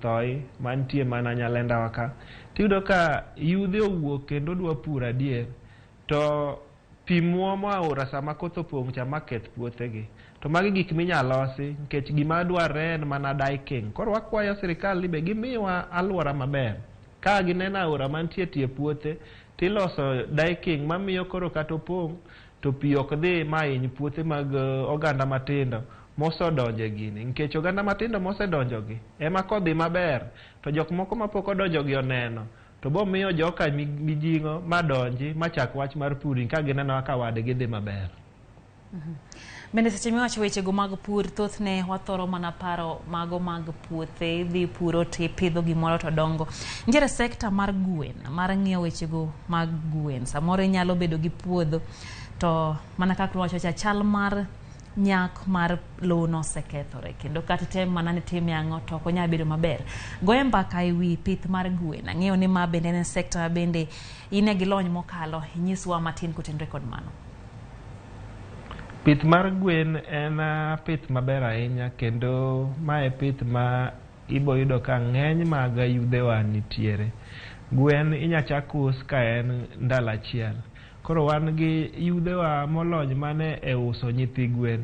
Thoi mantie mana Nyalenda wa ka, tiyudo ka yudhe owuok kendo dwa pur adier, to pi muomo aora sama koth opong' cha ma keth puothegi. To magi gik minyalo losi nikech gima dwarre en mana diking. Koro wakwayo sirikal ni be gimiwa aluora maber. Ka gineno aora mantie tie puothe, tiloso diking mamiyo koro kata opong' to pi ok dhi ma hiny puothe mag oganda matindo mosedonjo e gini. Nikech oganda matindo mosedonjo gi ema kodhi maber to jok moko mapok odonjo gi oneno to bomiyo joka mijing'o madonji machak wach mar pur ka gineno kaka wadgi dhi maber. Bende seche miwacho wechego mag pur, thothne wathoro mana paro mago mag puothe, idhi puro tipidho gimoro to dongo. Nitiere sekta mar gwen, mar ng'iyo wechego mag gwen. Samoro inyalo bedo gi puodho to mana kaka wacho cha, chal mar nyak mar lowo osekethore kendo kata item mana ni time ang'o to ok onyal bedo maber. Goye mbaka e wi pith mar gwen. Ang'eyo ni ma bende en sekta ma bende in e gi lony mokalo. Inyiswa matin kotenore kod mano. Pith mar gwen en pith maber ahinya kendo mae pith ma ibo yudo ka ng'eny mag yudhewa nitiere. Gwen inya chak us ka en ndalo achiel. Koro wan gi yudhewa molony mane e uso nyithi gwen.